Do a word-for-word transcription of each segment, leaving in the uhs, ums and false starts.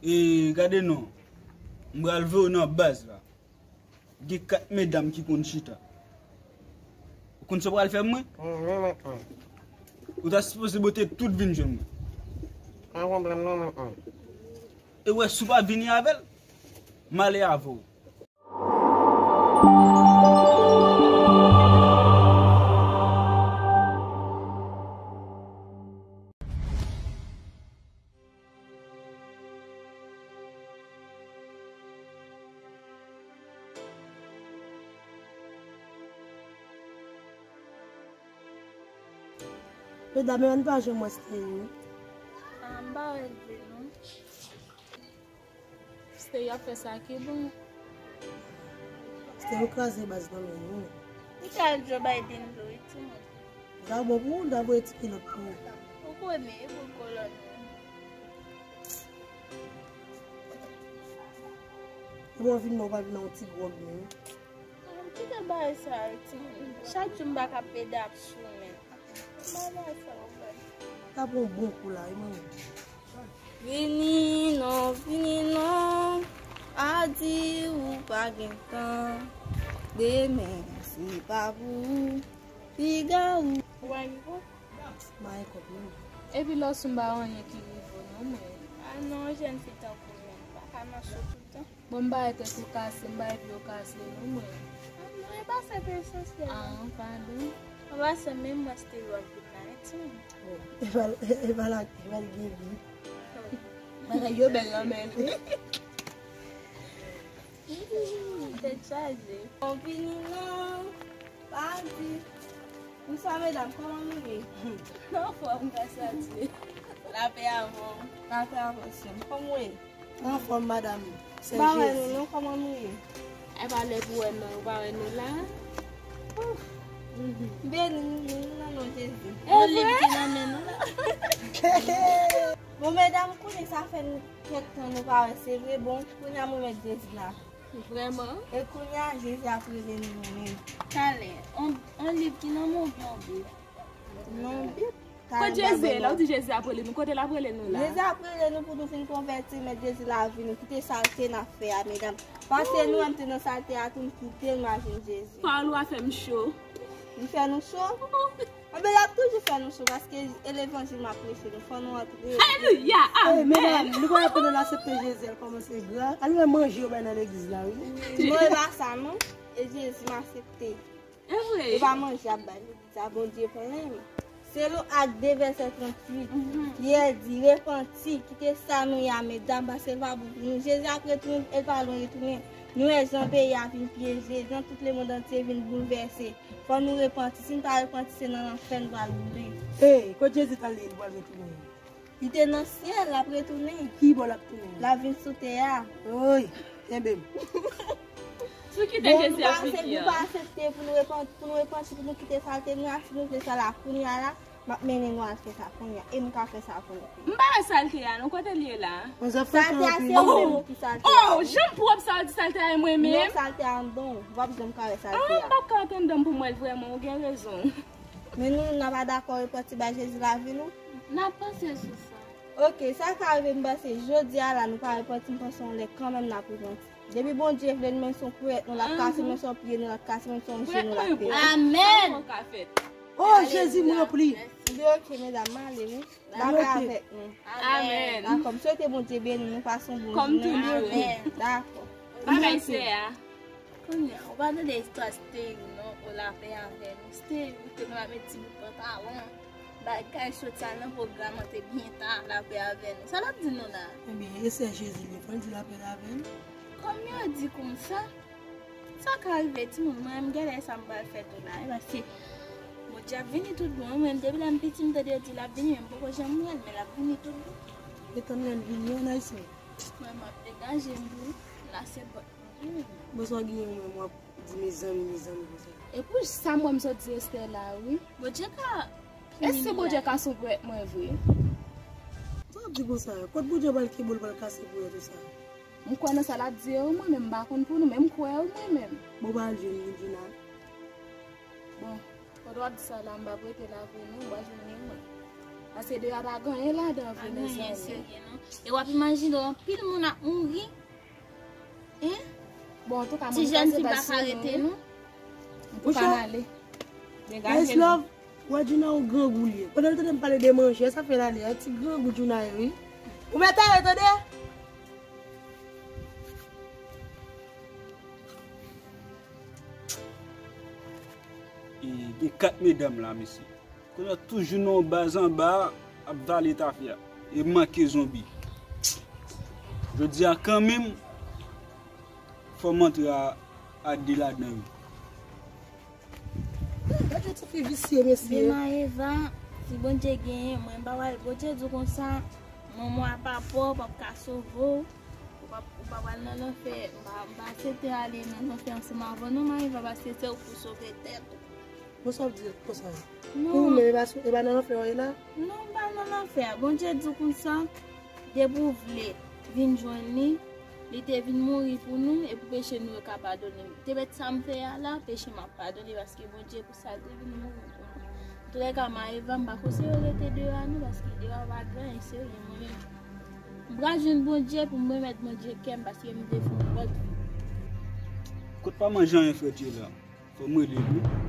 E gade non, m pral voye w nan baz la. Gen kat medam ki konn chita. Ou konn sa w pral fè mwen? Ou ta sipoze bote tout vin jwenn mwen. Pa pwoblèm non, men. E wè, si w pa vini avè l, m ale avè w. Medam, ann pa jwenn mwen Steri. Ah, m pa wè l vre non. Steri ap fè sa ki bon. Steri kraze baz nan men nou. Li ka al Joe Biden vre wi timoun. Sa bon pou ou, l ta voye ti kilòt pou ou. Ou konnen, e pou kolòn nan. Epi w vin nan, w pa vin nan yon ti gwòg menm. Kite bagay sa yo, timoun. Chak jou m pa ka pede ap sou men. Bagay sa yo, bagay. T ap yon bon kou la, wi, manman. Vini non, vini non. Pa di ou pa gen tan. Demen, se pa pou ou. Piga ou. Ou pa gen kòb? M pa gen kòb, non. Epi lòs m pa wè anyen ki rive w, non, mwen. A non, jèn fi tankou mwen, m pa ka nan cho toutan. Bon, m pa wè tèt ou kase, m pa wè pye w kase, non, mwen. A non, e pa sa k esansyèl, non. Ah, padon. An pasan, menm mwen, Steri ap vin la, wi, timoun. Oh, e pa l, e pa l, e pa l gen vi. Bagay yo bèl nan men l, wi. Tèt chaje. Bon, vini non. Pa di. Bonswa, medam, kòman nou ye? Anfòm, gras a Dye. Lapè avè w. Lapè avè w, sè m. Kòman w ye? Anfòm, madanm. M pa wè nou, non, kòman nou ye? E pa lè pou wè nou, ou pa wè nou la? Ouf. Beni nou, nou nan non Jezi. E vre? Yon liv ki nan men nou la. Bon, medam, konnen sa fè n kèk tan nou pa wè, se vre. Bon, kounye a m remèt Jezi la. Vrèman? E kounye a, Jezi ap rele nou, nou menm. Talè, on, on liv ki nan men w oubyen on Bib? Non, Bib. Kote Jezi ye la? Ou di Jezi ap rele nou. Kote l ap rele nou la? Jezi ap rele nou pou nou vin konvèti, met Jezi lavi nou, kite salte n ap fè a, medam. Paske nou menm te nan salte a tou, n kite l, nou al jwenn Jezi. Pawòl ou a fè m cho. Li fè nou cho? Anben, l ap toujou fè nou cho, paske e levanjil m ap preche nou, fò nou antre. Alelouya! Amèn! Ey, medam, nou pa wè pandan n aksepte Jezi, al kòmanse gra. Al wè manje yo bay nan legliz la, wi. Non, e pa sa, non. E Jezi m aksepte. E vre. E pa manje y ap bay legliz la, Bondye plen. Selon Ak de vèsè tranntuit, Pyè di, repanti, kite sa nou ye a, medam, paske l pa bon pou nou. Jezi ap retounen, e l pa lwen retounen. Nou wè jan peyi a vin pyeje, jan tout lemonn antye vin boulvèse. Fò nou repanti. Si n pa repanti, se nan lanfè n pral tounen. Ey, kot Jezi t al li, li pral retounen? Li te nan syèl, l ap retounen. Ki bò l ap tounen? L ap vin sou tè a. Oy, kenbe m. Si w kite Jezi ap vini an. Bon, nou pa aksepte pou nou repanti, pou nou repanti, pou nou kite salte nou a, si nou vle sa la kounye a la, m ap mennen nou al fè sa kounye a. E m ka fè sa pou nou. M pa wè salte a non, kote l ye la? Salte a se ou menm ki salte a. Oh, jan m pwòp sa w di salte a e mwen menm? Non, salte a anndan w. W ap janm ka wè salte a. Ah, m p ap ka antre anndan m pou m wè l vrèman, ou gen rezon. Men nou, n a pa dakò repanti bay Jezi lavi nou? N ap panse sou sa. Oke, sa ka rive, m panse jodi a la, nou pa repanti, m panse yon lè kanmenm n ap repanti. Depi Bondye vle, nou menm se yon kouwèt, nou l ap kase, nou menm se yon pye, nou l ap kase, menm se yon je, nou l ap pèdi. Amèn. Oh, Jezi, m ranpli. Li oke, medam, m ale, wi. Lapè avèk nou. Amèn. Dakò, m swete Bondye beni nou, pase yon bon jounen. Kòm toujou. Amèn. Dakò. Bagay sè a. Kounye a, ou pa tande istwa Steri non, o lapè avè nou. Steri, ou te konn ap met ti bout pantalon. Bagay sòt al nan pwogram an te byen ta, lapè avè nou. Sa l ap di nou la? Ebyen, e sè Jezi li, fò l di lapè avè nou. Kòm yo di konsa, sa ka rive timoun, mwen menm genlè sa m pral fè tou la, e paske Bondye ap vini tout bon, mwen menm depi lè m piti m tande yo di l ap vini, men m poko janm wè l, men l ap vini tout bon. E tann lè l vini an, Ayisyen. Mwen m ap degaje m tou, la se bòt mwen. Bonswa, Guillaume, w ap di mezanmi, mezanmi konsa. E pou sa m wè m sot di Esther la, wi. Bondye ka pini l. Èske Bondye ka son pwèt mwen vre? Sa w ap di konsa? Kot Bondye pral kenbe w, l pral kase pwèt ou sa? M kwè nan sa l ap di yo, mwen menm m pa konn pou nou, men m kwè wi mwen menm. Bon, pa al jwenn Lidjina. Bon, pandan w ap di sa la, m p ap rete la vre non, m pral jwenn li mwen. Paske deja pa gen anyen ladan vre, mezanmi. Pa gen anyen serye, non. E w ap imajine w, anpil moun ap mouri. Hein? Bon, antouka, ti jèn fi pa ka rete, non. Antouka, n ale. Degaje nou. Love, wè Djouna yon grangou li ye. Pandan l tande m pale de manje, sa fè l ale. Yon ti grangou Djouna ye, wi. Ou mèt ale, tande? E gen kat medam la, mesye. Kounye a toujou nan yon baz anba a, ap vale tafya. E manke zonbi. Jodi a kanmenm, fò m antre a, a de ladan yo. Gade yon ti fi visye, mesye. Men Maëva, si Bondye genyen, mwen m pa pral, Bondye di w konsa, manman w ap apre w, p ap ka sove w. Ou pa, ou pa pral nan lanfè, m pa, m pa aksepte ale nan lanfè ansanm avè w non, Maëva, paske se ou pou sove tèt ou. Bon, sa w di konsa? Non. Pou ou menm, e pa sou, e pa nan lanfè w ye la? Non, m pa nan lanfè a. Bondye di w konsa, depi w vle vin jwenn li, li te vin mouri pou nou, e pou peche nou yo ka padone. Te mèt sa m fè a la, peche m ap padone, paske Bondye pou sa l te vin mouri pou nou. Antoulèka, Maëva, m pa konseye w rete deyò a non, paske deyò a pa gen anyen serye, mwen menm. M pral jwenn Bondye pou m remèt Bondye kè m, paske m te fè yon lòt vi. Kot pa manje anyen frèt ye la? Fò m rele l, wi.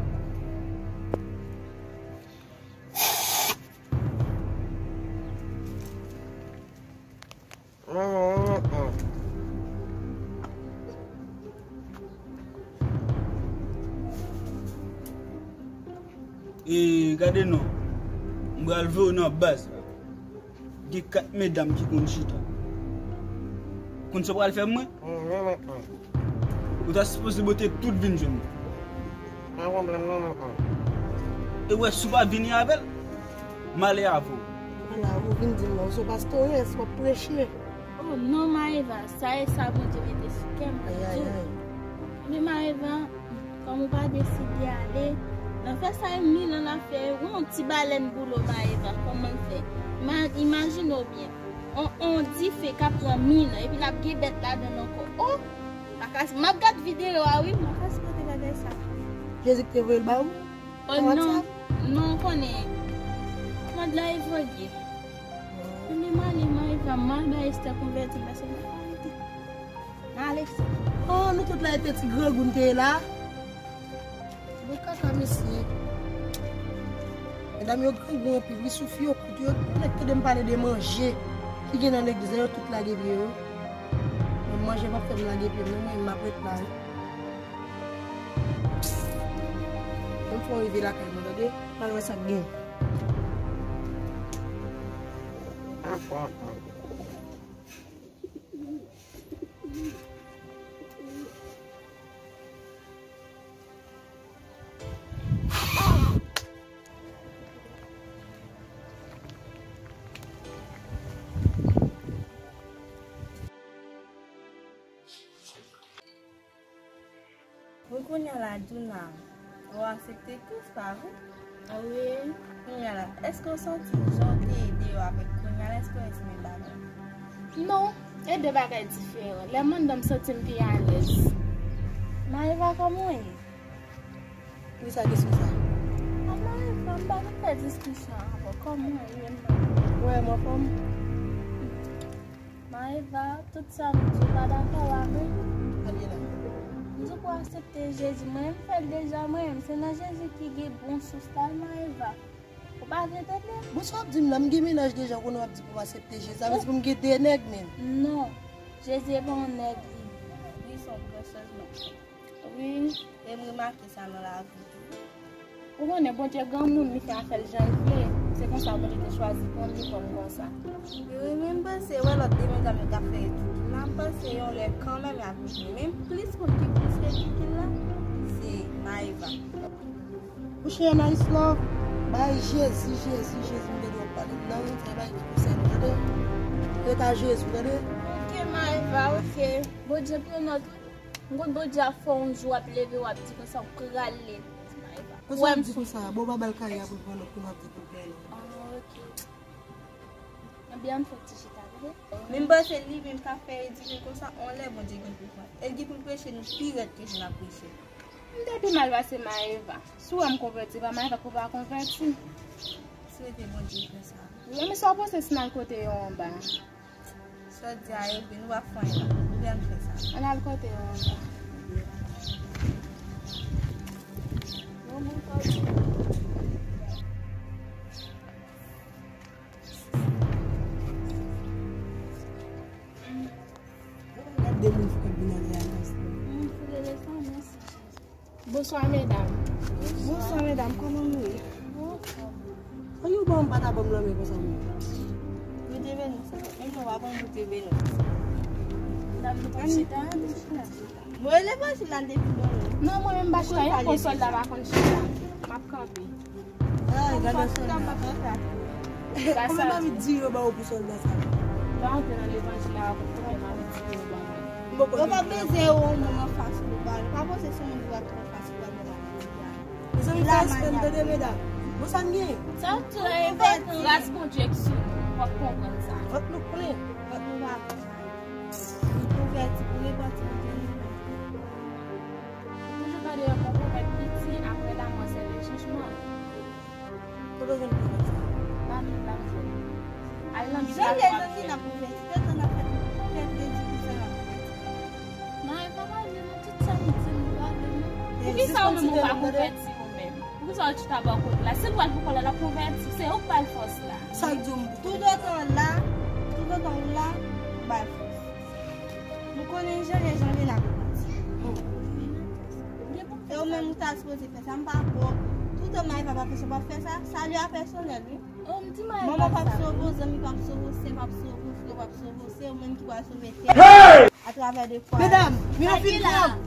E gade non, m pral voye w nan baz la. Gen kat medam ki konn chita. Konn sa w pral fè mwen? Ou ta sipoze bote tout vin jwenn mwen. Pa pwoblèm non, non, non. E wè, si w pa vini avè l, m ale avè w. Ala, ou vin di m la, ou se pastores, w ap preche. Oh non, Maëva, sa e sa Bondye mete sou kè m pou m di w. Ay, ay, ay. Men Maëva, kòm ou pa deside ale, nan fè sa e mil an l ap fè, ou yon ti balèn boule Maëva, kòman l fè? Ima-, imajine w byen. On, on dife k ap pran mil an, epi l ap gen bèt ladan l ankò. Oh! M pa ka, m ap gad videyo a, wi, m pa ka sipòte bagay sa. Jezi ki te voye l ba ou? Oh, non, non, ou konnen, mond la evolye. Men m ale, Maëva, m al bay Esther konvèti, paske m pa ka rete. M ale. Oh, nou tout la, e te ti grangou n te ye la. Bon kaka mesye. Medam yo grangou anpil, wi, souf yo kout yo. Nèg tande m pale de manje ki gen nan legliz la, yo tout lage pye yo. Men manje p ap fè m lage pye m non, mwen m ap ret la, wi. Bon, fò m rive lakay mwen, tande? M al wè sa k gen. Bon, kounye a la, Djouna, ou aksepte Kris, pa vre? Wi. Kounye a la, èske w santi jan w te ye deyò avèk kounye a la, èske w renmen bagay? Non, e de bagay diferan. Lè m anndan, m santi m pi alèz. Maëva, kòman w ye? Poukisa kesyon sa? A, Maëva, m pa vin fè diskisyon avè w. Kòman w ye menm? Ou wè m anfòm? Maëva, tout sa m di w pa dakò avè m. Al ye la. M di w pou w aksepte Jezi. Mwen menm m fè l deja, mwen menm. Se nan Jezi ki gen bon sous la, Maëva. Ou pa vle tande? Bon, sa w ap di m la, m gen mennaj deja, ou konnen w ap di pou m aksepte Jezi. Sa vle di pou m gen de nèg menm? Non. Jezi e pa yon nèg li ye. Wi, se yon gran chanjman. Wi, e m remake sa nan lavi tou. Ou konnen Bondye granmoun, li fè afè l jan l vle. Se konsa Bondye te chwazi pran m, li pran m konsa. Wi, men m panse, wè lòt de medam yo k ap fè etid la, m panse yon lè kanmenm y ap vini. Men plis moun ki plis etid la, se Maëva. Mouche Nice Love, bay Jezi, Jezi, Jezi, m tande w ap pale m nan, se bagay ki konsène nou, tande? Ret a Jezi, tande? Ok, Maëva, ok. Bondye pran nòt, wi. M konn Bondye ap fè yon jou w ap leve, w ap di konsa, w prale. Konsa w ap di konsa, bon, w pa ba l kari a pou l pran nòt, pou l ap di pou l pran nòt. Ah, ok. Ebyen, ann fè ti chita, tande? Men m panse li menm ka fè etid konsa, yon lè Bondye gen pou l pran. E l gen pou l preche nou pi rèd ke jan n ap preche. M te pi mal pase Maëva. Si w wè m konvèti, pa Maëva pou pa konvèti. Swete Bondye fè sa. Zanmi, sa w panse si n al kote yo anba? Sa w di a, Evelyn, nou pa fè anyen la. Ou gen fè sa. Ann al kote yo anba. Bon, bon, bon. Gad de moun fou k ap vin ale a. Bonswa, medam. Bonswa, medam. Kòman nou ye? Anyen, ou ban m, pa ta ban m lanmen konsa, mwen. Mwen te vin konsa. Menm non, pa ban m, mwen te vin konsa. Dam, nou pa chita, nou chita, chita. Mwen levanjil la depi bon. Non, mwen menm pa chita, yon sòlda pa konn chita. M ap kanpe. Ay, gade sòlda. Kòman m anvi di yo ba ou pou sòlda sa? Pa antre nan levanjil la, ou konn mwen anvi di yo ba mwen. Yo pa bezwen yo yon moun anfas pou ba yo. Pa panse se yon moun ki va anfas pou ba yo. Mezanmi, fè respè n tande, medam. Bon, sa n gen? Sa tou la enpòtan. Gras Bondye ki sou nou. W ap konprann sa. Vant nou plen. Vant nou pa plen. Pou konvèti, pou repanti, pou delivrans. Ou toujou tande yon bon pwovèb ki di, apre lanmò, se le jijman. Kote w jwenn pwovèb sa a? Nan Bib la m jwenn li. Al nan Bib la pou w ap jwenn. Jan lè zanmi n ap konvèti, tout tan n ap fè, fè kredi pou sa n ap konvèti. Nan, e pa pale nan tout sa m di, m pa vle non. Poukisa ou menm ou pa konvèti ou menm? Poukisa ou chita bò kote la? Si l pral pou kò l, l ap konvèti, se ou k ba l fòs la. Sa k di w m... Toutotan w la, toutotan w la, ou ba l fòs. Nou konnen jan lè jan lè n ap repanti. E ou menm ou ta sipoze fè sa, m pa kwè w. Toutan Maeva pa fè sa, w p ap fè sa, sali a pèsonèl, wi. Manman p ap sove w, zanmi p ap sove w, sè p ap sove w, frè p ap sove w, se ou menm ki pral sove tèt ou atravè de fwa. Medam, men yo fin pran m.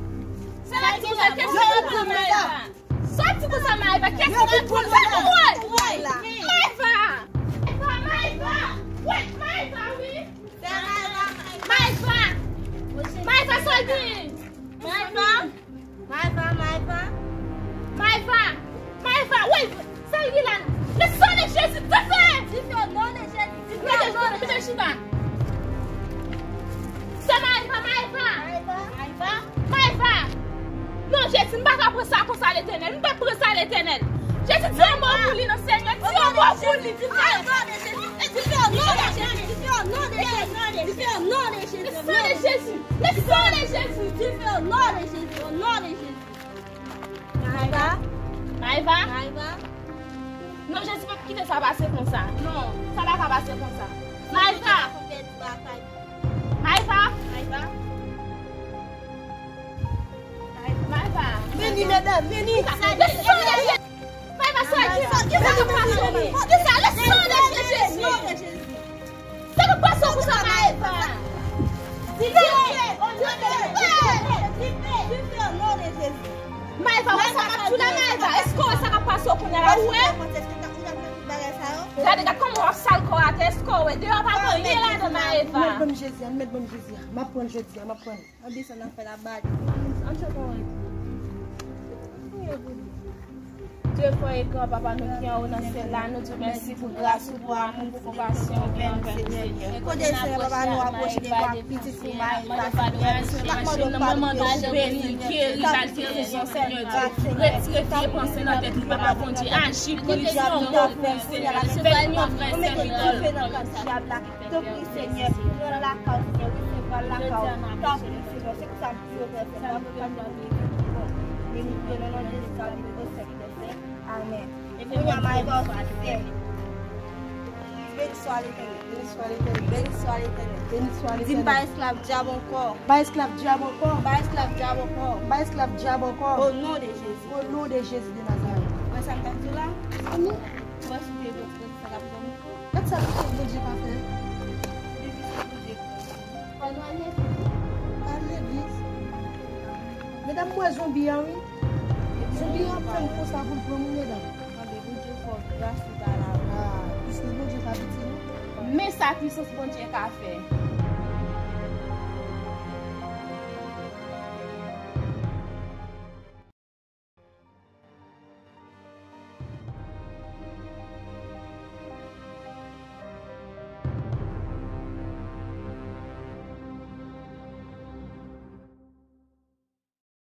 Se la ki la, kèso w ap pran Maeva? Sòti konsa, Maeva. Kèso w ap pran Maeva? Maeva! Maeva! Maeva! Wi, Maeva, wi! Maeva! Maeva, sa w gen? Maeva! Maeva, Maeva! Maeva! Maeva! Wi! Sa l gen la? Le sang de Jésus, dife! Dife, o non de Jezi! Dife, o non de Jezi! Mete chita! Se Maeva, Maeva! Maeva! Maeva! Non, Jezi, m pa ka pran sa konsa, Letènèl. M p ap pran sa, Letènèl. Jezi, di yon mo pou li, non, Senyè. Di yon mo pou li. Di yon mo. Dife, o non de Jezi. Dife, o non de Jezi. Dife, o non de Jezi. Le sang de Jésus. Le sang de Jésus. Dife, o non de Jezi. O non de Jezi. Maeva. Maeva. Maeva. Non, Jezi p ap kite sa pase konsa. Non, sa pa ka pase konsa. Maeva. Maeva. Maeva. Maeva. Vini, medam, vini. Maeva, sa ki sa ki sa ki pase? Ki sa? Le sang de Jésus. Sa k ap pase w konsa, Maeva? Dife! O non de Jezi! Dife! Dife o non de Jezi! Maeva, wè sa k ap tou la, Maeva? Èske w wè sa k ap pase w kounye a la? Ou wè? Gade, gade kòman w ap sal kò w atè. Èske w wè? Deyò pa gen anyen ladan, Maeva. Mèt ban m Jezi a, mèt ban m Jezi a. M ap pran l jodi a, m ap pran l. An desann nan fè la badi. An chòk an wè. Dye fò e gran, Papa nou ki anwo nan syèl la, nou di w mèsi pou gras ou, pou amou, pou konpasyon ou, Senyè. Kote Senyè, Papa nou apwoche devan pitit ou Maeva, Senyè. N ap mande w padone, Senyè. Beni, geri, ba l gerizon, Senyè Dye. Retire vye panse nan tèt li, Papa Bondye. Aji pou li, di yon mo pou li, Senyè. Beni yon vrè sèvitè. Tanpri, Senyè, pran lakay ou, Senyè, resevwa l lakay ou. Tanpri, Senyè, se pou sa m priye w, Pè Etènèl, pou pa nou oubli tout bon. E nou priye nan non de Jezi, sa viv o syèk dè syèk. Amèn. Kounye a, Maeva, ou sou sèn. Beni swa Letènèl, beni swa Letènèl, beni swa Letènèl, beni swa Letènèl. Di m pa esklav dyab ankò. Pa esklav dyab ankò. Pa esklav dyab ankò. Pa esklav dyab ankò. O non de Jezi. O non de Jezi de Nazarèt. Wè sa m t ap di w la? Amen. Ou wè si w te vle sa k ap pran m? Gad sa Bondye ka fè. Depi se Bondye k fè. Fò nou al legliz. Al legliz. Medam, m wè zonbi a, wi. Zonbi a ap fè m konsa pou l pran m, wi, medam. Anben, Bondye fè w gras ou ta la, wi. Ah, piske Bondye ka piti, non? Men sa pwisans Bondye ka fè.